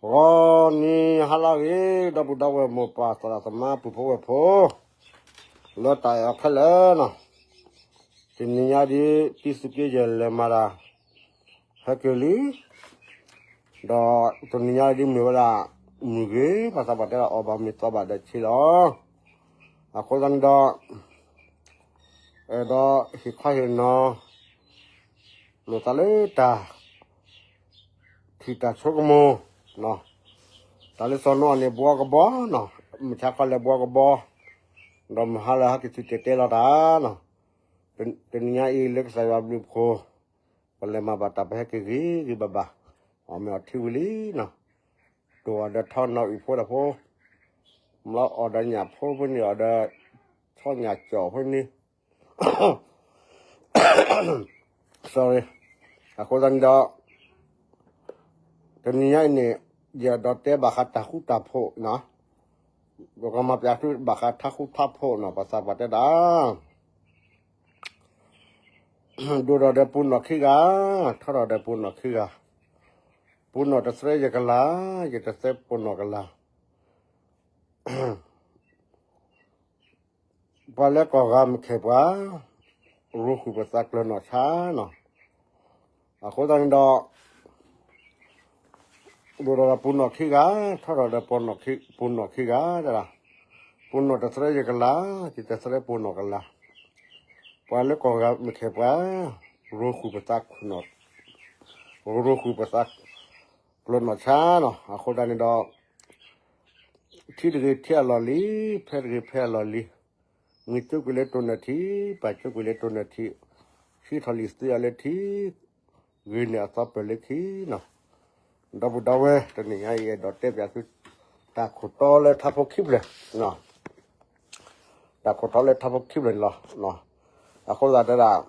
ဂီၤနံၤဟါလၢအဂ့ၤ ဒီပုၢ်ဒီဝဲၢ်မိၢ်ပၢ်သရၣ်သမါပုၢ်ဖိဝဲၢ်ဖိ လၢတၢ်အဲၣ်အီၤခဲလၢာ်နီၤ, တနံၤညါဒ် တံၤသုးက့ယဲၢ်လဲၤမၤတၢ် ဟဲက့ၤလံ, ဒီးတနံၤညါဒ်မ့ၢ်ဝဲဒၣ် မုၢ်ဂ့ၤ ဘၣ်သးပှၢ်တဲဒၣ်အီၣ်ဘၣ်မ့ၤသီဘၣ်ဒီးဆံးလီၤ. အဃိသတးန့ၣ်ဒီး အဲၣ်ဒိးဟ့ၣ်ခီဟ့ၣ်နီၤ လိာ်သးလၢတၢ် ထံၣ်တၢ်ဆိကမိၣ်, တၢ်လၢစီၤနိအၤန့ၣ် ဘှီကဘီနီၤ, မုၢ်ဆါခီလဲၤဘှီကဘီ, ဒီးမုၢ်ဟါလၢဟဲက့ၤဆူတဲတဲလီၤတၢ်နီၤ, တနံၤညါအံၤလၢကစၢ်ယွၤဘျုးဖှိၣ်, ပလဲၤမၤဘၣ်တၢ်ပဟဲက့ၤဂ့ၤဂ့ၤဘၣ်ဘၣ်, အီၣ်မ့ၤအီထံဝံၤလံနီၤ, တိၢ်အီၤဒီးထီနီၣ်အုၣ်ဖိတၢ်ဖိ, မ့ၢ်အီၣ်ဒီးညၣ်ဖိဖဲန့ၣ် အီၣ်ဒီး ဆီညၣ်ကၠီၣ်ဖဲန့ၣ် sorry, အဃိသတးန့ၣ်ဒီး တနံၤညါအံၤန့ၣ် ယအဲၣ်ဒိးတဲဘၣ်ဃးတၢ်ဃူတၢ်ဖိးနီၤ, ပကမၤပျးသုဘၣ်ဃးတၢ်ဃူတၢ်ဖိးနီၤ, ပှၤသးပှၢ်တဲဒၣ် ဒိၣ်ထီၣ်ဒီးပူၤနီၣ်ခံဂၤ, ထီထီၣ်ဒီးပူၤနီၣ်ခံဂၤ, ပူၤနီၣ်တသရဲယကလၤ, ယတသရဲပူၤနီၣ်ကလၤ ပှၤလၢကီၢ်ဂၤမ့ၢ်ခဲပှၤ, ရိဃုာ်ပသးကျၢၤနီၢ်ဆါနီၤ, အဃိသတးန့ၣ်ဒီး ဒိၣ်ထီၣ်ဒီးပူၤနီၣ်ခံဂၤ, ထီထီၣ်ဒီးပူၤနီၣ်ခံဂၤ, ပူၤနီၣ်တသရဲယကလၤ, ယတသရဲပူၤနီၣ်ကလၤ, ပှၤလၢကီၢ်ဂၤမ့ၢ်ခဲပှၤ, ရိဃုာ်ပသး, ရိဃုာ်ပသးကျၢၤနီၢ်ဆါနီၤ, အဃိသတးန့ၣ်ဒီး ထံတဂ့ၤထံအလီၢ်လံ, ဖဲတဂ့ၤဖဲအလီၢ်လံ, မ့ၢ်ကၠိကွံာ်လၢတိၢ်နၢ်ထံ, ပၢ်ကၠိကွံာ်လၢတိၢ်နၢ်ထံ, ဟံးထီၣ်လံသ့အီၤလၢထံ, ဂ့ၤန့ၢ်အသီပၢၢ်လၢခံနီၤ, ဒီပုၢ်ဒီဝဲၢ် တနံၤညါအံၤအဲၣ်ဒိးတဲပျးသု တၢ်ခိၣ်တီလၢထါဖိခံဖျၢၣ်, တၢ်ခိၣ်တီလၢထါဖိခံဖျၢၣ်န့ၣ်လီၤ, အဃိသတးတဲဒၣ်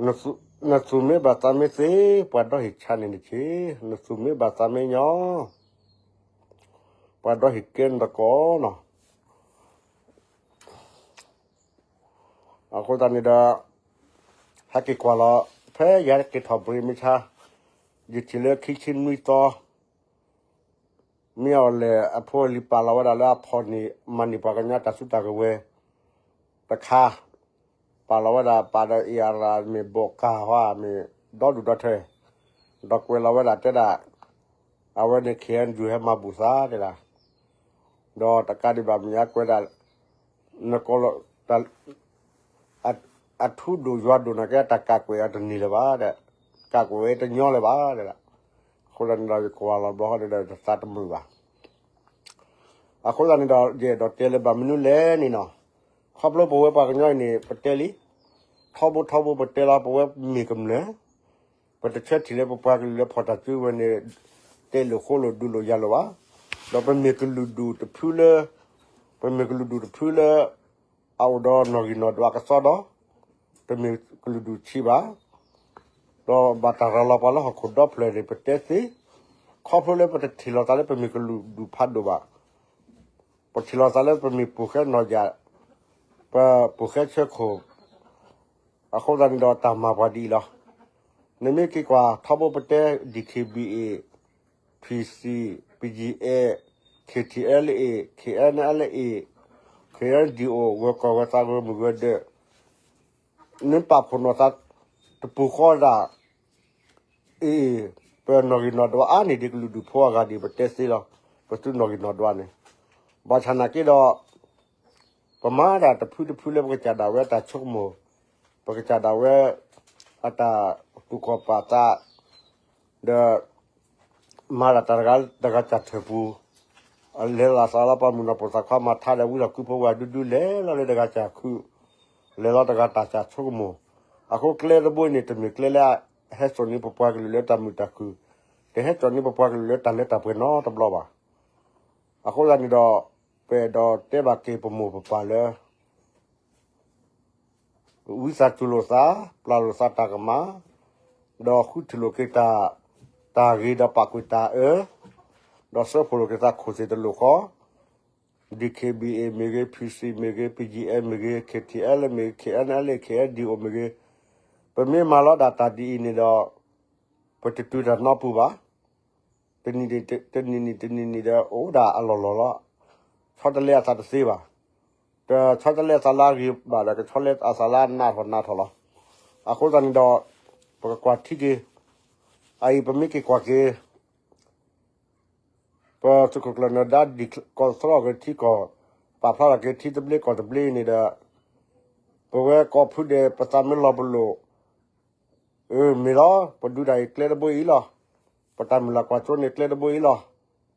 နသူၣ်မ့ၢ်ဘၣ်သးမ့ၢ်သ့, ပှၤဒီဟ့ၣ်ဆါန့ၣ်တက့ၢ်, နသူၣ်မ့ၢ်ဘၣ်သးမ့ၢ်ညီ, ပှၤဒီဟ့ၣ်ကဲနတကိးနီၤ, အဃိသတးန့ၣ်ဒီး ဟဲက့ၤကွၢ်လီၤ, ဖဲယဟဲက့ၤထီၣ်ဘြံၤမ့ၢ်ဆါ, ယထံၣ်လၢခံဆံနွံသီ မ့ၢ်အီၤလဲၣ် အဖိအလံၤပာ်လီၤဝဲဒၣ်လၢအဖီၣ်န့ၢ် မၤန့ၢ်ပှၤကညီတၢ်စုတၢ်ကဝဲၤတခါ, ပာ်လီၤဝဲဒၣ် ပာ်ဒီးအ့ၣ်အရၣ် မ့ၢ်ဘိးကၢ်ဟီ မ့ၢ်ဒီဒူၣ်ဒီထၢ, ဒီးကွဲးလီၤဝဲဒၣ်တဲဒၣ် အဝဲန့ၣ် ခ့ၣ်အဲၣ်ယူၣ် ဟဲမၤဘူၣ်သးတဲဒၣ်, ဒီးတကးဒံးဘၣ်မ့ၢ်ညါကွဲးဒၣ် နကိးလီၤ အထူဒိၣ်ယွၤဒိၣ်န့ၣ်ကဲ တၢ်ကးကွဲးအီၤတန့ၢ်လၢၤဘၣ်, ကးကွဲးဝဲတညီလၢၤဘၣ်, အဃိသတးန့ၣ်ဒီး ယကွၢ်လီၤဘျီဃီန့ၣ်ဒီး ယသးတမုာ်ဘၣ်. အဃိသတးန့ၣ်ဒီး ယအဲၣ်ဒိးတဲလၢၤဘၣ်မနုၤလဲၣ်န့ၣ်နီၤ, ခီဖျိပဝဲပှၤကညီအံၤန့ၣ် ပတဲလံ, ထီဘိထီဘိပတဲလီၤ ပဝဲမ့ၢ်ကမျၢၢ်, ပတဆၢထံၣ်လၢပပှၤကလုာ်လၢဖီၣ်တၢ်စုကဝဲၤန့ၣ် တဲလိာ်ဃိလိာ်ဒုးလိာ်ယၤလိာ်ဘၣ်, ဒီးပမ့ၢ်ကလုာ်ဒူၣ်တဖုလၢ ပမ့ၢ်ကလုာ်ဒူၣ်တဖုလၢ အအိၣ်ဒီးနီၣ်ဂံၢ်နီၣ်ဒွးအကစီဒီး, ပမ့ၢ်ကလုာ်ဒူၣ်ဆံးဘၣ်, ဒီးဘၣ်တၢ်ရၤလီၤပှၤလၢဟီၣ်ခိၣ်ဒီဖျၢၣ်န့ၣ် ပတဲသ့, ခီဖျိလၢပတထံၣ်လိာ်သးလၢပမ့ၢ်ကလုာ်ဒူၣ်ဖးဒိၣ်ဘၣ်, ပထံၣ်လိာ်သးလၢပမ့ၢ်ပိာ်ဃဲနီၣ်ယၣ်, ပပိာ်ဃဲဆၢခိၣ်, အဃိသတးန့ၣ်ဒီးတၢ်မၤပှၤဒ်အံၤလီၤ. နမ့ၢ်က့ၤကွၢ်ထီဘိပတဲ DKBA, PC, BGF, KTLA, KNLA, KNDO ဂၢၤကီၢ်ဂၢၤသးဂၢၤမုၢ်ဂၢၤဒၢး, နပာ်ဖှိၣ်နီၢ်သးတပူၤဃီဒၣ်, အ့ၣ်, ပနီၣ်ဂံၢ်နီၣ်ဒွးအါန့ၢ်ဒံးကလုာ်ဒူၣ်ဖိအဂၤဒံး ပတဲသ့လီၤ, ပသုနီၣ်ဂံၢ်နီၣ်ဒွးန့ၣ်, ဘၣ်ဆၣ်နာ်က့ဒီး ပမၤဒၣ်တဖုတဖုလၢပကစၢ်ဒၣ်ဝဲတၢ်ဆိကမိၣ်, ပကစၢ်ဒၣ်ဝဲ အတၢ်သူၣ်ကီၢ်ပာ်သး, ဒီး မၤဒၣ်တၢ်တဂၤတဂၤတၢ်ထၢၣ်ပူၤ, လဲၤလီၤသးလီၤပှၤမုၢ်နီၢ်ပိာ်သးခွါမၤထါဒီး ဝံသးစူၤဖိဝဲဒူဒူလဲၤလီၤလၢတဂၤတၢ်ခု, လဲၤလီၤတဂၤတၢ်တၢ်ဆိကမိၣ်, အဃိကျဲတဘိန့ၣ် တမ့ၢ်ကျဲလၢ ဟဲစိာ်န့ၢ်ပပှၤကလုာ်လၢတၢ်မုာ်တၢ်ခုၣ်, တဟဲစိာ်န့ၢ်ပပှၤကလုာ်လၢတၢ်လၢတၢ်ပှဲၤနီတဘျီဘၣ်. အဃိသတးန့ၣ်ဒီး ပအဲၣ်ဒိးတဲဘၣ်က့ၤပမိၢ်ပပၢ်လၢ ဝံသးစူၤလိာ်သး, ပျၢ်လိာ်သးတၢ်ကမၣ်, ဒီးဃုထံၣ်လိာ်က့ၤတၢ်, တၢ်ဂ့ၤဒီးပာ်ကွံာ်တၢ်အၢ, ဒီးစၢဖှိၣ်လိာ်က့ၤသးခိၣ်သ့ၣ်တလိၣ်ဃီ, DKBA မ့ၢ်ဂ့ၤ, PC မ့ၢ်ဂ့ၤ, BGF မ့ၢ်ဂ့ၤ, KTLA မ့ၢ်ဂ့ၤ, KNLA, KNDO မ့ၢ်ဂ့ၤ, ပမ့ၢ်မၤလီၤဒၣ်တၢ်ဒ်အံၤန့ၣ်ဒီး ပတတုၤတၢ်နီပူၤဘၣ်. တနံၤနံၤတနံၤနံၤဒီး အိၣ်ဒၣ်အလီၢ်လီၢ်လီၤ. ဆီတလဲအသးတသ့ဘၣ်. တဆီတလဲအသးလၢအဂ့ၤဘၣ်ဒီး ကဆီတလဲအသးလၢအနးထီၣ်နးထီၣ်လီၤ. အဃိသတးန့ၣ်ဒီး ပကကွၢ်ထံက့ၤ, အအံၤပမ့ၢ်က့ၤကွၢ်က့ၤ ပသုးခိၣ်ကျၢၢ်နၢၤဒါဒံၣ်ကီၢ်သရၣ်က့ၤထံကီၢ်, ပာ်ဖျါထီၣ်က့ၤထံသဘျ့ကီၢ်သဘျ့အံၤန့ၣ်ဒီး ပဝဲကိးဖုဒဲး ပသးမ့ၢ်လီၤပလိာ် အၢ မ့ၢ်လီၤ, ပဒုးတၢ်အံၤကျဲတဘိအံၤလီၤ. ပတၢ်မုၢ်လၢ်ကွၢ်စိန့ၣ်ကျဲတဘိအံၤလီၤ.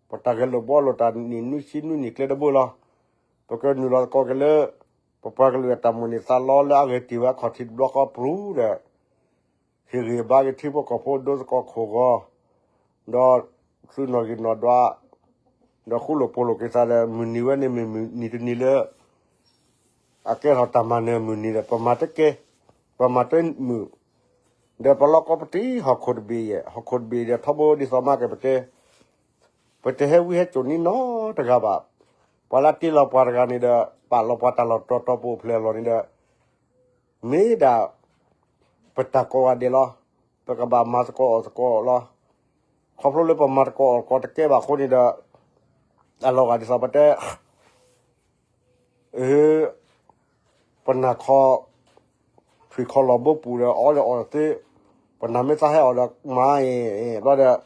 ပတၢ်ဂဲၤလိာ်ဘှီလိာ်တၢ်နံၣ်နွံဆံနွံနံၣ်ကျဲတဘိလီၤ. ပကနုာ်လီၤသကိးက့ၤလၢ ပပှၤကလုာ်အတၢ်မိၣ်န့ၢ်သးလီလၢအဂ့ၤတ့ၢ်ဝဲအခီၣ်ထံးတဘျီဃီပရူၤဒီး ဟ့ၣ်ဂံၢ်ဘါက့ၤထံဖိကီၢ်ဖိဒိသကိးခိၣ်ဂီၤ, ဒီးသုးနီၣ်ဂံၢ်နီၣ်ဒွး, ဒီးဃူလိာ်ဖိးလိာ်က့ၤသးဒီး မုၢ်နံၤဝဲန့ၣ်မ့ၢ်မုၢ်နံၤတနံၤလၢ အကဲထီၣ်တၢ်မၤနၢၤမုၢ်နံၤဒီး ပမၤတကဲ, ပမၤတမုာ်, ဒီးပလီၢ်ကီပတံၤဟီၣ်ခိၣ်တဘ့ၣ်ယဲၢ်, ဟီၣ်ခိၣ်တဘ့ၣ်ဒီးထီဘိဒ်သိးမးက့ၤပတဲ, ပတဟဲဝံဟဲစိာ်န့ၢ်နီတဂၤဘၣ်. ပှၤလၢတ့လီၤပှၤတဂၤန့ၣ်ဒီး ပာ်လီၤပှၤတၢ်လီၢ်တတီၤတီၤပအိၣ်ဖျဲၣ်အလီၢ်န့ၣ်ဒီး မ့ၢ်ဒၣ် ပတၢ်ကိးဂၤဒဲးလီၤ. ပကဘၣ်မၤသကိးအီၣ်သကိးလီၤ. ခီဖျိလၢပမၤသကိးအီၣ်သကိးတကဲဘၣ်အဃိန့ၣ်ဒီး အလီၤဂာ်ဒ်သိးပတဲ ပနၢ်ခီ ထွံၣ်ခီလီၢ်ဘိပူၤဒီး အီၣ်ဒီးအီၣ်သ့, ပနၢ်မ့ၢ်သးဟဲအီၣ်ဒီးမၤအံၤဘျီ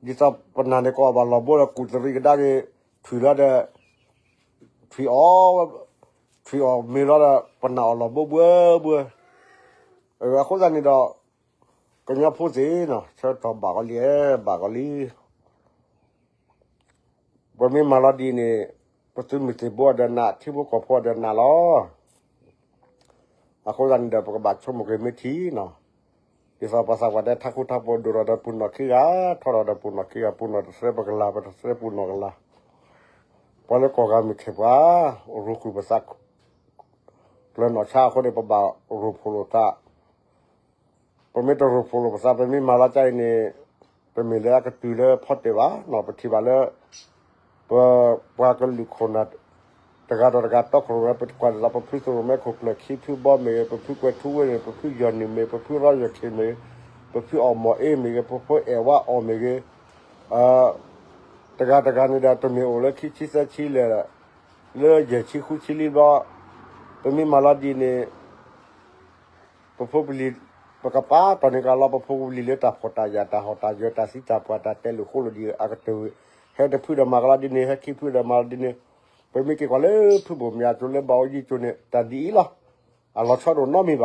ဒီး ဒ်သိးပနၢ်န့ၣ်ကအီၣ်ဘၣ်လီၢ်ဘိဒီး ကူၣ်တရံးကဒါက့ၤထွံၣ်လီၤဒီး ထွံၣ်အီၣ်, ထွံၣ်အီၣ်မ့ၤလီၤဒီး ပနၢ်အီၣ်လီၢ်ဘိဘှဲဘှဲ. အဃိသတးန့ၣ်ဒီး ကညီဖိသ့ၣ်နီၤ ဆၢကတီၢ်ဘၣ်ကီးလံ, ဘၣ်ကီးလံ. ပမ့ၢ်မၤလီၤဒ်န့ၣ် ပသုးမုၢ်သံၣ်ဘိအဒၢးနး, ထံဖိကီၢ်ဖိအဒၢးနးလီၤ. အဃိသတးန့ၣ်ဒီး ပကဘၣ်ဆိကမိၣ်က့ၤမ့ၢ်ထံနီၤ. ဒ်သိးပှၤသးပှၢ်တဲ ထးခိၣ်ထးပှီၢ်ဒိၣ်ထီၣ်ဒီးပူၤနီၢ်ခံဂၤ, ထီၣ်ထီၣ်ဒီးပူၤနီၢ်ခံဂၤ, ပူၤနီၢ်တသဲပကလၤ, ပတသဲပူၤနီၢ်ကလၤ. ပှၤလၢကီၢ်ဂၤမုၢ်ခဲၣ်ပှၤ ရိၤဃုာ်ပသး ကျၢၤနီၢ်ဆါအဃိန့ၣ် ပဘၣ်ရိၤဖှိၣ်လိာ်သး ပမ့ၢ်တရိၤဖှိၣ်လိာ်ပသး ပမ့ၢ်မၤလီၤကါအံၤန့ၣ် တမ့ၢ်လၢအကတုၤလၢဖီတဲာ်ဘၣ်နီၤ. ပထံၣ်ဘၣ်လၢ ပပှၤကလုာ်ခိၣ်နၢ် တဂၤဒီးတဂၤတီခိၣ်ရိၣ်မဲ ပကွၢ်ဒ်သိး ပဖုသရိၣ်မဲခိၣ်ကျၢၢ်ခံဖုဘီမ့ၢ်ဂ့ၤ, ပဖုကွဲၤထူဝ့ၢ်မ့ၢ်ဂ့ၤ, ပဖုယီၢ်နုာ်မ့ၢ်ဂ့ၤ, ပဖုရီယီၢ်ခ့ၣ်မ့ၢ်ဂ့ၤ, ပဖုအီၣ်မီၢ်အ့မ့ၢ်ဂ့ၤ, ပဖုအဲၣ်ဝါအီၣ်မ့ၢ်ဂ့ၤ, တဂၤတဂၤန့ၣ်ဒီး တမ့ၢ်အိၣ်လၢခံဆံသၢဆံလဲၣ်, လၢယဲၢ်ဆံဃုဆံလံဘျီ, ပမ့ၢ်မၤလီၤဒ်န့ၣ် ပဖိပလံၤ ပကပာ်တီၢ်န့ၢ်ကလီ ပဖိပလံၤလၢတၢ်ဖှီၣ်တၢ်ယာ် တၢ်ဟီၣ်တၢ်ယၢၤ တၢ်သံတၢ်ပှၢ် တၢ်တဲလိာ်ဃိလိာ်ဒ်အကတၢၢ်, ဟဲတဖုဒီးမၤကလီဒ်န့ၣ် ဟဲခံဖုဒီးမၤလီၤဒ်န့ၣ်, ပမ့ၢ်က့ၤကွၢ်လၢဖုဘိၣ်မၠးကၠိလၢဘၣ်အိၣ်ယံၤကၠိန့ၣ် တၢ်ဒ်အံၤလီၤ.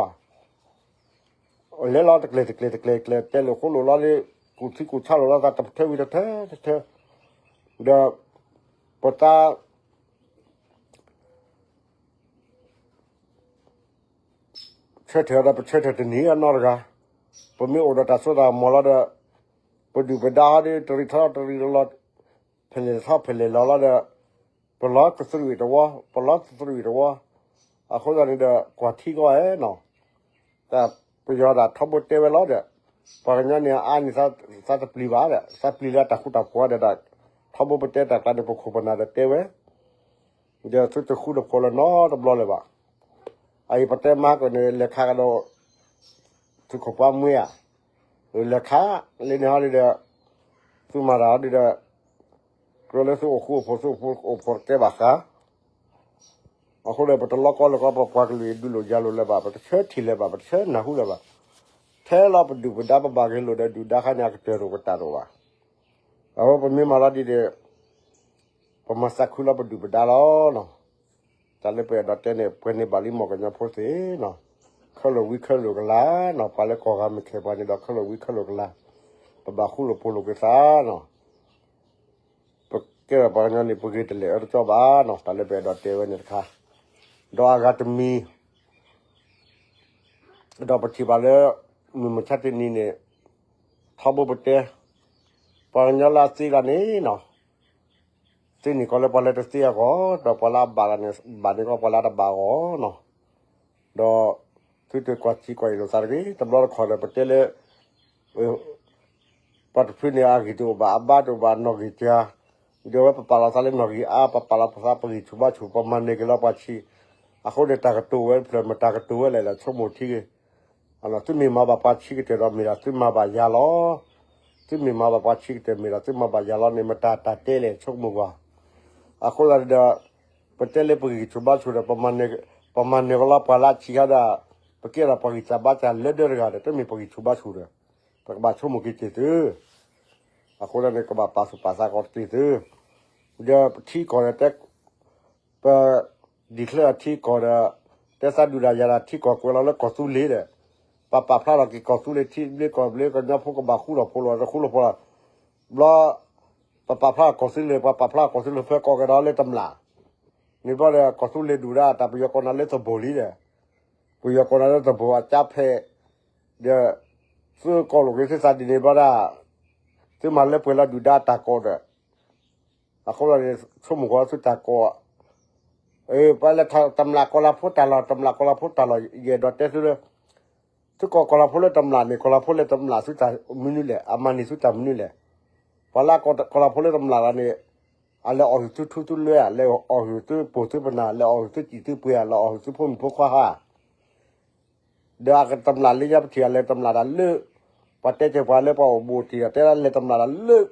အလီၤဆီတအိၣ်နီတမံၤဘၣ်. လဲၤလီၤတကျဲၤတကျဲၤတကျဲၤတကျဲၤ တဲလိာ်ဃိလိာ်လီၤဒီး ကူၣ်သံကူၣ်ဆါလိာ်လီၤသး တပထၢဝံၤတထၢတထၢ, ဒီး ပသး ဆၢထၢၣ်ဒီးပဆၢထၢၣ်တန့ၢ်အနီတဂၤ, ပမ့ၢ်အိၣ်ဒီးတၢ်စိတၢ်ကမီၤလီၤဒီး ပဒုၣ်ပဒါဟီဒီး တရံးထီၣ်တရံးလီၤ, ဖဲလဲၣ်ထီၣ်ဖဲလဲၣ်လီၤလီၤဒီး ပလီၤကသရံးတဝီ ပလီၤကသရံးတဝီ, အဃိသတးန့ၣ်ဒီး ကွၢ်ထံကီၢ်ဧဲနီၤ, တၢ်ပယီၤတၢ်ထီဘိတဲဝဲလီၤဒီး ပှၤကညီန့ၣ်အါန့ၢ်သးတပျံၤဘၣ်ဒီး သးပျံၤလၢတၢ်ဃူတၢ်ဖိးဒီး ထီဘိပတဲတၢ်ကျါန့ၣ် ပခိၣ်ပနၢ်ဒီးတဲဝဲ ဒီးသုတဃူတဖိးလၢၤနီတဘျီလၢၤဘၣ်. အအံၤပတဲမၤကီးန့ၣ် လဲၤခးကဒီး သုးခိၣ်ပှၢ်မှ့ဧါ, လဲၤခးလၢန့ၣ်ဟီဒ်ဒီး သုမၤတၢ်ဟီဒ်ဒီး ကြၢးလၢသုအိၣ်ဃူအိၣ်ဖိး သုအိၣ်ဃူအိၣ်ဖိးတကဲဘၣ်ဃး အဃိဒီး ပတလီၤကီလၢၤကီ ပပှၤကလုာ်အံၤဒုးလိာ်ယၤလိာ်လၢၤဘၣ်, ပတဆၢထံၣ်လၢၤဘၣ်, ပတဆၢနၢ်ဟူလၢၤဘၣ်. ထဲလီၤပဒုၣ်ပဒါပဘၣ်ဂဲၤလိာ်ဒီးဒုၣ်ဒါခါန့ၣ် အကတၢၢ်တအိၣ်ပတၢ်တအိၣ်ဘၣ်. အဝဲပမ့ၢ်မၤလီၤဒ်န့ၣ် ပမၤသးခုလီၤပဒုၣ်ပဒါလီၤနီၤ. တၢ်လၢပအဲၣ်ဒိးတဲန့ၣ် ပှဲၤန့ၢ်ဘၣ်လံမ့ၢ်ကညီဖိသ့ၣ်နီၤ, ခဲလၢာ်ဝံခဲလၢာ်ကလၤနီၤ, ပှၤလၢကီၢ်ဂၤမ့ၢ်ခဲပှၤန့ၣ်ဒီး ခဲလၢာ်ဝံခဲလၢာ်ကလၤ, ပဘၣ်ဃူလိာ်ဖိးလိာ်က့ၤသးနီၤ. ပကဲထီၣ်ပှၤကညီန့ၣ် ပဂ့ၤတလဲာ်အၢတကီဘၣ်နီၤ, တၢ်လၢပအဲၣ်ဒိးတဲဝဲန့ၣ်တခါ, ဒီးအဂၤတမံၤ ဒီးပထံၣ်ဘၣ်လၢ မုၢ်မဆါတနံၤန့ၣ် ထီဘိပတဲ ပှၤကညီလၢအသ့ဂၤန့ၣ်နီၤ, သ့န့ၢ်ကီးလၢပှၤလၢတသ့အဂီၢ်, ဒီးပှၤလၢအဘၣ်ဂၤန့ၣ် ဘၣ်န့ၢ်ကီးပှၤလၢအတဘၣ်အဂီၢ်နီၤ. ဒီး သုတကွၢ်ထံကွၢ်အံၤလိာ်သးတဂ့ၤ, တဘျီတခီၣ်ဒီးပတဲလၢ ပှၤတဖုန့ၣ် အဂံၢ်တအိၣ်ဘၣ် အဘါတအိၣ်ဘၣ် နီၣ်ဂံၢ်တၢ်, ဒီးဝဲပပာ်လီၤသးလၢနီၣ်ဂံၢ်အါ, ပပာ်လီၤပသးပဂံၢ်ဆူၣ်ဘါဆူၣ် ပမၤနၢၤက့ၤလီၤပှၤဆံး, အဃိန့ၣ် တၢ်ကတိၤဝဲတဖျၢၣ်မ့ၢ်တၢ်ကတိၤဝဲလဲၣ်ဒီး ဆိကမိၣ်ထံဂ့ၤ, သုမ့ၢ်မၤဘၣ်ပှၤဆံးကတၢၢ်ဒီး မ့ၢ်ဒၣ်သုမၤဘၣ်ယၤလီၤ. သုမ့ၢ်မၤဘၣ်ပှၤဆံးကတၢၢ်မ့ၢ်ဒီး သုမၤဘၣ်ယၤလီၤန့ၣ် မတၤတၢ်တဲလဲၣ် ဆိကမိၣ်ကွၢ်. အဃိသတးဒီး ပတဲလၢပဂံၢ်ဆူၣ်ဘါဆူၣ်ဒီး ပမၤနၢၤကလီပှၤလၢအဆံးခါဒီး ပကဲထီၣ်ပှၤဂံၢ်စၢ်ဘါစၢ်လၢဒၢတဂၤဒီး တမ့ၢ်ပဂံၢ်ဆူၣ်ဘါဆူၣ်ဒီး ပကဘၣ်ဆိကမိၣ်က့ၤက့ၤသု. အဃိသတးန့ၣ် ကဘၣ်ပာ်သူၣ်ပာ်သးကီးတက့ၢ်သု. ဒီးပထံကီၢ်ဒီးတဲ ပ declare ထံကီၢ်ဒီး တဲသးဒုၣ်ဒါယၤဒၣ်ထံကီၢ်ကွဲးလီၤလၢကီၢ်သူလ့ၤဒီး ပပာ်ဖျါထီၣ်က့ၤကီၢ်သူလ့ၤထံဘျ့ကီၢ်ဘျ့ ကညီဖိကဘၣ်ဃူထီၣ်ဖိးလီၤတဃူလီၤဖိးလီၤ. ဘျီ ပပာ်ဖျါထီၣ်ကီၢ်သူလ့ၤ ပှၤပာ်ဖျါထီၣ်ကီၢ်သူလ့ၤဖဲကီၢ်ကဒီးလၢတမျၢ် န့ၣ်ဘျီဒီး ကီၢ်သူလ့ၤဒုၣ်ဒါတၢ်ပယီၤကိးနၤလၢသဘိၣ်လံဒီး ပယီၤကိးနၤလၢသဘိၣ်အကၠါဖဲး ဒီး သုကိးလိာ်က့ၤသုသးဒ်န့ၣ်ဘျီဒၣ် သုမၤလၢပှဲၤလီၤဒုၣ်ဒါတၢ်ကိးဒီး အဃိန့ၣ် ဆိကမိၣ်ဃီသုတၢ်ကိး ပှၤလၢတမျၢ်ကီၢ်လၤဖိတၢ်လီၢ် တမျၢ်ကီၢ်လၤဖိတၢ်လီၢ် ယအဲၣ်ဒိးတဲသုလၢ သုကိးကီၢ်လၤဖိလၢတမျၢ်န့ၣ် ကီၢ်လၤဖိလၢတမျၢ်သုတၢ်မနုၤလဲၣ် အမၤန့ၢ်သုတၢ်မနုၤလဲၣ်. ပှၤလၢကီၢ်လၤဖိလၢတမျၢ်လီၤန့ၣ် အလဲၤအီၣ်ဟုၣ်သုထူသုလွဲ အလဲၤအီၣ်ဟုၣ်သုပိာ်သုပနၢ် လဲၤအီၣ်ဟုၣ်သုစံၣ်သုပှ့ၤ အလဲၤအီၣ်ဟုၣ်သုဖိမုၣ်ဖိခွါဟါ ဒီးအကတမျၢ်လၢညါပထံၣ်အလဲၤတမျၢ်တၢ်လၢ ပှၤတဲကဲၤပှၤလၢပှၤအိၣ်ဘူးအိၣ်တံၢ်ဒီး တဲဒၣ်လဲၤတမျၢ်တၢ်လၢ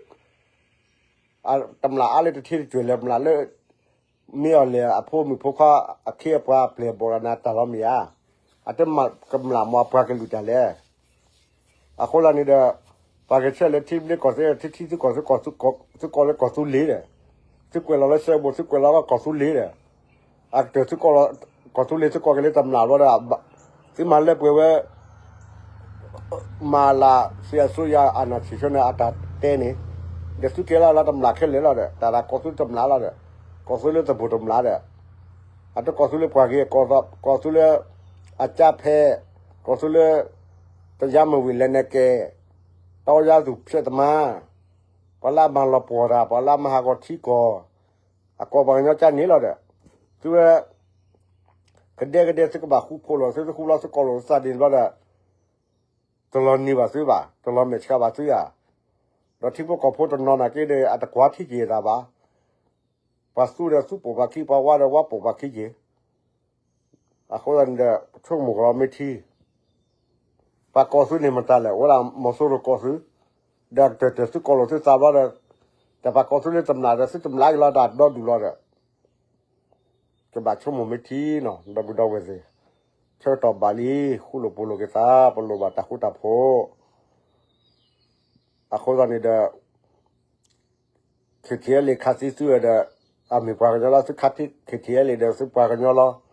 တမျၢ်အါလၢတထံတစၢၢ်လဲၤတမျၢ်လၢ မ့ၢ်အီၤလဲၤအဖိမုၣ်ဖိခွါအခ့အပှၤအပျဲၢ်အဘီၣ်ဒီးနၤတၢ်လီၤမ့ၢ်ဧါ. အတမ့ၢ်ကမျၢ်မ့ၢ်အပှၤကလုာ်တၢ်လဲၣ်. အဃိသတးန့ၣ်ဒီး ပှၤကဆှၢလၢထံဘျ့ကီၢ်သ့ၣ် ထံထံသုကီၢ်သုကီၢ် သုကီၢ်လၢကီၢ်သူလ့ၤဒီး သုကွဲးလီၤလၢစဲဘိၣ် သုကွဲးလီၤလၢကီၢ်သူလ့ၤဒီး အကတၢၢ်သုကီၢ် ကီၢ်သူလ့ၤသုကီၢ်က့ၤလၢတမျၢ်ဘျီဒီး သုမၤလၢပှဲၤဝဲ မၤလၢ စစ်အစိုးရအာဏာရှင် ဆၢန့ၣ်အတၢ်တဲန့ၣ် ဒီးသုကဲလၢ်လၢတမျၢ်ခဲလၢာ်လီၤဒီး တၢ်ဒၣ်ကီၢ်သူတမျၢ်လီၤဒီး ကီၢ်သူလ့ၤသဘိၣ်တမျၢ်ဒီး အတကီၢ်သူလ့ၤပှၤဂ့ၤ ကီၢ်သူလ့ၤ အကၠါဖဲး ကီၢ်သူလ့ၤ တရားမဝင်လက်နက်ကိုင် တောင်းရသူဖြစ်သမား ပှၤလၢအမၤလီၤပှီၢ်တၢ် ပှၤလၢအမၤဟးဂီၤထံကီၢ် အကီၢ်ပှၤကညီကၠါန့ၣ်လီၤဒီး သုဝဲ ကဒဲကဒဲသုကဘၣ်ဃူဖိးလီၤ သုသုဃူလီၤသုကီၢ်လိာ်သုသးဒ်န့ၣ်ဘျီဒီး တလီၤနံၤဘၣ်သုဘၣ် တလီၤမဲာ်ဆှးဘၣ်သုဧါ. ဒီးထံဖိကီၢ်ဖိတနီၤနာ်က့ဒီး အတကွၢ်ထံက့ၤအသးဘၣ်. ပှၤသူဒီးသူပိာ်ပှၤခံ ပှၤဝါဒီးဝါပိာ်ပှၤခံက့ၤ အဃိသတးန့ၣ်ဒီး ဆိကမိၣ်ကီးမ့ၢ်ထံ ပှၤကိးသုန့ၣ်မတၤလဲၣ် အိၣ်ဒၣ်မီၤစိရိၤကိးသု ဒီးကတၢၢ်တၢၢ်သုကိးလိာ်သုသးဘျီဒီး တၢ်ပှၤကိးသုလၢတမျၢ်ဒီး သုတမျၢ်ကလီၤတၢ်ဒီဒူၣ်လီၤဒီး ကဘၣ်ဆိကမိၣ်မ့ၢ်ထံနီၤ ဒီပုၢ်ဒီဝဲၢ်သ့ၣ် ဆၢကတီၢ်ဘၣ်လံ ဃူလိာ်ဖိးလိာ်က့ၤသး ပလိၣ်ဘၣ်တၢ်ဃူတၢ်ဖိး အဃိသတးန့ၣ်ဒီး KTLA ခးသံသုဝဲဒီး အမ့ၢ်ပှၤကညီလီၤ သုခးသံ KTLA ဒီးသုပှၤကညီလီၤ.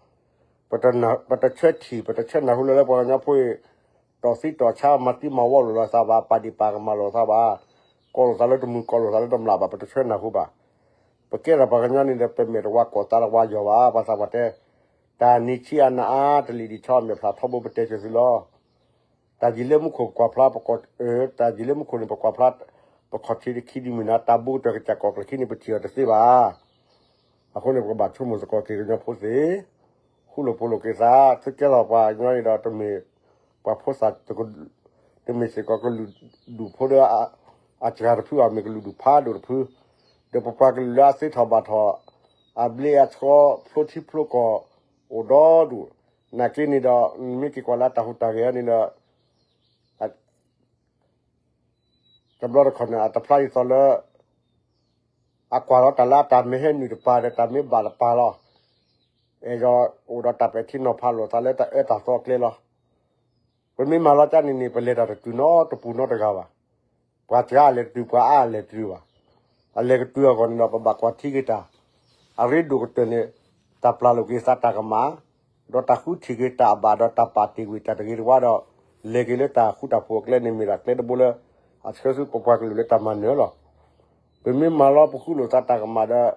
ပတဆၢထံၣ် ပတဆၢနၢ်ဟူလၢလၢပှၤကညီဖိအံၤ တီၢ်သံတီၢ်ဆါ မၤသံမၤဝီလိာ်လိာ်သးဘၣ် ပာ်ဒံးပာ်ကမၣ်လိာ်သးဘၣ် ကိးလိာ်သးလၢတမုာ် ကိးလိာ်သးလၢတမျၢ်ဘၣ် ပတဆၢနၢ်ဟူဘၣ်. ပကဲထီၣ်ပှၤကညီန့ၣ်ဒီး ပမဲာ်တဝါကိးသးတဝါယီၤဘၣ် ပှၤသးပှၢ်တဲ တၢ်နံၤဆံးအနအါ တလံၤဒံးဆီအမဲာ်ဖျးထီဘိ ပတဲက့ၤသုလီၤ. တၢ်ယံာ်လၢမူခိၣ်ပကွၢ်ဖျါ ပကိး တၢ်ယံာ်လၢမူခိၣ်န့ၣ် ပကွၢ်ဖျါ ပခီၣ်ထံးတခံဒံးမုၢ်နၤ တၢ်ဘိကတၢၢ်ကစၢ်ကီၢ်ကျၢၢ်ခံန့ၣ် ပထံၣ်အီၤတသ့ဘၣ်. အဃိန့ၣ် ပကဘၣ်ဆိကမိၣ်သကိးက့ၤကညီဖိသ့ၣ် ဃူလိာ်ဖိးလိာ်က့ၤသး သုကဲထီၣ်ပှၤကညီန့ၣ်ဒီး တမ့ၢ်ပှၤဖိသၣ် တမ့ၢ်စ့ၢ်ကီးကလုာ်ဒူၣ်ဖိဒီး အစှၤတဖု အမ့ၢ်ကလုာ်ဒူၣ်ဖးဒိၣ်တဖု ဒီးပပှၤကလုာ်လၢအသ့ထီၣ်ဘၣ်ထီၣ် အဘျ့အဆှီ ဖျိထံဖျိကီၢ် အိၣ်ဒီဒူၣ် နာ်က့န့ၣ်ဒီး နမ့ၢ်က့ၤကွၢ်လၢတၢ်ဟူးတၢ်ဂဲၤန့ၣ်ဒီး တဘျီတခီၣ်န့ၣ် အတဖျါဒ်သိးလၢ အကွၢ်လီၤတၢ်လၢအတၢ်မ့ၢ်ဟဲနုာ်တပၤဒီးတၢ်မ့ၢ်ဘၣ်တပၤလီၤ. အဲၣ်ဒိးအိၣ်ဒီးတၢ်ပဲာ်ထံနီၤဖးလိာ်သးလၢတၢ်အၢတၢ်သီအကျဲလီၤ. ပမ့ၢ်မၤလီၤကၢ်န့ၣ်န့ၣ် ပလဲၤတၢ်တတုၤနီတပူၤနီတဂၤဘၣ်. ပှၤစှၤအလဲၤတတုၤ ပှၤအါအလဲၤတတုၤဘၣ်. အလဲၤကတုၤအဂီၢ်န့ၣ်ဒီး ပဘၣ်ကွၢ်ထံက့ၤတၢ် အရ့ဒိၣ်ကတၢၢ်န့ၣ် တၢ်ပျၢ်လိာ်က့ၤသးတၢ်ကမၣ် ဒီးတၢ်ဃုထံၣ်က့ၤတၢ်အဘၣ်ဒီးတၢ်ပာ်တ့ၢ်ကွံာ်တၢ်တဂ့ၤတဝါဒီး လဲၤက့ၤလၢတၢ်ဃူတၢ်ဖိးအကျဲန့ၣ် မ့ၢ်ဒၣ်ကျဲတဘိလၢ အဆှၢဆူပပှၤကလုာ်လၢတၢ်မၤနၢၤလီၤ. ပမ့ၢ်မၤလီၤပဃုလိာ်သးတၢ်ကမၣ်ဒီး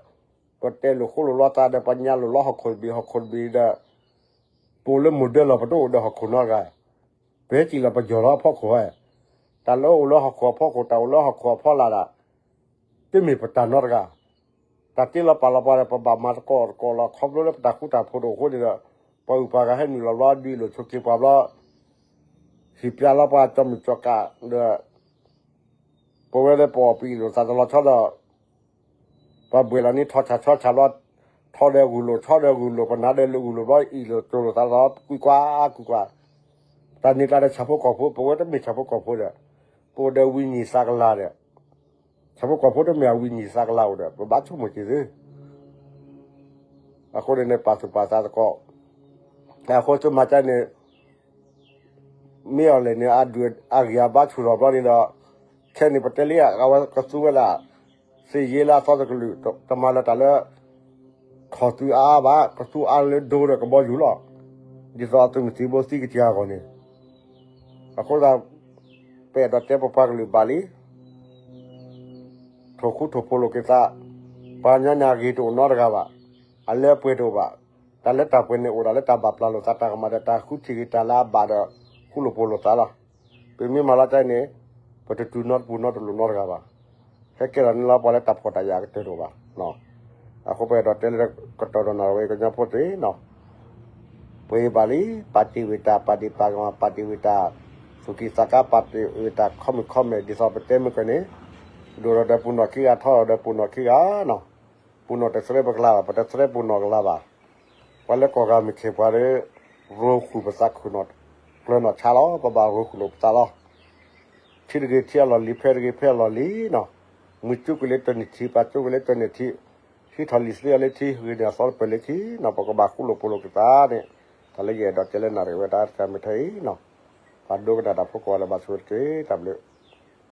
ပတဲလိာ်ဃိလိာ်လီၤသးဒီး ပညါလိာ်လီၤဟီၣ်ခိၣ်တဘ့ၣ်ဟီၣ်ခိၣ်တဘ့ၣ်ဒီး ပအိၣ်လၢမိၢ်ဒၢလီၤ ပတအိၣ်ဒီးဟီၣ်ခိၣ်နီတဂၤ ပဟဲစံၣ်လီၤပယီၤလီၤအဖီခိၣ်ဧါ. တၢ်လၢအိၣ်လၢဟီၣ်ခိၣ်အဖီခိၣ် တၢ်အိၣ်လၢဟီၣ်ခိၣ်အဖီလာ်ဒၣ် တမ့ၢ်ပတၢ်နီတဂၤ. တၢ်တ့လီၤပာ်လီၤပှၤဒီး ပဘၣ်မၤသကိးတကိးလီၤ ခီဖျိလၢပတၢ်ဃူတၢ်ဖိးတအိၣ်အဃိန့ၣ်ဒီး ပှၤအုၣ်ပှၤဂၤဟဲနုာ်လီၤဘျီ ဒုးလိာ်ဆိးက့ၤပှၤဘျီ ဟ့ၣ်ပျးလီၤပှၤကၠီမုၢ်ကၠီကးဒီး ပဝဲလၢပအီၣ်ပအံၣ်လိာ်သးတလီၤဆီဒီး ပှၤဘှဲးလီၤန့ၣ် ထီၣ်ဆၣ်ဆီဆၣ်ဘျီ ထီဒီးဂုၢ်လိာ် ဆီဒီးဂုၢ်လိာ် ပနါဒီးဂုၢ်လိာ်ဘျီ အံၣ်လိာ်ကၠိလိာ်သးလီၤ ကွံကွၢ်ကွံကွၢ် တၢ်န့ၢ်ကျါဒီးဆၣ်ဖိကီၢ်ဖိ ပဝဲတမ့ၢ်ဆၣ်ဖိကီၢ်ဖိဒီး ပ ပအိၣ်ဒီးဝံၤညံၣ်သးကလၤဒီး ဆၣ်ဖိကီၢ်ဖိတမ့ၢ်အဝံၤညံၣ်သးကလၤအိၣ်ဒီး ပဘၣ်ဆိကမိၣ်က့ၤသု အဃိန့ၣ်န့ၣ် ပာ်သူၣ်ပာ်သးသကိး အဃိသုမၤကန့ၣ် မ့ၢ်အီၤလဲၣ်န့ၣ် အဒုးအဂ့ၢ်အဘါဆူၣ်ထီၣ်ဘျီန့ၣ်ဒီး ခဲန့ၣ်ပတဲလံ အဝဲကသူဝဲဒၣ် သ့ၣ်ယ့လၢအသီတကလုာ် တမၤလၢၤတၢ်လၢ ခီၣ်သုးအါအါဘၣ် ကသူအါလၢဒိဒီးကဘီယူၤလီၤ. ဒ်သိးအသုးမုၢ်သံၣ်ဘိသံကစၢ်အဂီၢ်န့ၣ် အဃိသတး ပအဲၣ်ဒိးတဲပပှၤကလုာ်ဘၣ်လံ ထိၣ်ဃူထိၣ်ဖိးလိာ်က့ၤသး, ပှၤကညီန့ၣ်အဂ့ၤတအိၣ်နီတဂၤဘၣ်, အလၢအပှဲၤတအိၣ်ဘၣ်, တၢ်လၢတၢ်ပှဲၤန့ၣ်အိၣ်ဒၣ်လၢတၢ်ဘၣ်ပျၢ်လိာ်သးတၢ်ကမၣ်ဒီးတၢ်ဃုထံၣ်ဂ့ၤတၢ်လၢအဘၣ်ဒီး ဃူလိာ်ဖိးလိာ်သးလီၤ. ပမ့ၢ်မၤလီၤတၢ်အံၤန့ၣ် ပတတုၤနီတပူၤနီတလိၤနီတဂၤဘၣ်. ဟဲကဲထီၣ်န့ၣ်လီၤပှၤလၢတၢ်ဖှီၣ်တၢ်ယာ်ကတၢၢ်တအိၣ်ဘၣ်. အဃိပအဲၣ်ဒိးတဲလၢကတီၢ်ဒီးနၢ်ဝဲကညီဖိသ့ၣ်နီၤ ပှဲၤဘၣ်လံ ပာ်တ့ၢ်ဝံၤတၢ် ပာ်ဒံးပာ်ကမၣ် ပာ်တ့ၢ်ဝံၤတၢ် သူၣ်ကံၢ်သးကါ ပာ်တ့ၢ်ဝံၤတၢ် ခီမုၢ်ခီမဲာ် ဒ်သိးပတဲမုၢ်ကန့ၣ် ဒိၣ်ထီၣ်ဒီးပူၤနီၢ်ခံဂၤ ထီထီၣ်ဒီးပူၤနီၢ်ခံဂၤနီၤ. ပူၤနီၢ်တသရဲပကလၤဘၣ် ပတသရဲပူၤနီၢ်ကလၤဘၣ်. ပှၤလၢကီၢ်ဂၤမုၢ်ဆ့ၣ်ပှၤဒီး ရိဃုာ်ပသးခုၣ်နီၣ် ကျၢၤနီၣ်ဆါလီၤ ပဘၣ်ရိဃုာ်လိာ်ပသးလီၤ. ထံတဂ့ၤထံအလီၢ်လံၤ ဖဲတဂ့ၤဖဲအလီၢ်လံၤနီၤ. မုၢ်ကၠူကလဲၤတန့ၢ်ထံ ပှၤကၠူကလဲၤတန့ၢ်ထံ ဟံးထီၣ်လံာ်သ့အီၤလၢထံ ဂ့ၤန့ၢ်အသီတပၢၢ်လၢခံနီၤ ပကဘၣ်ဃူလိာ်ဖိးလိာ်က့ၤသးန့ၣ် တၢ်လၢယအဲၣ်ဒိးတဲလၢနၢ်ရံၣ်ဝဲတၢ်တခါမ့ၢ်ထဲအံၤနီၤ. ပှၤဒိကနၣ်တၢ်ဖိကိးဂၤဒဲးဘၣ်ဆိၣ်ဂ့ၤတက့ၢ် တၢ်ဘျုး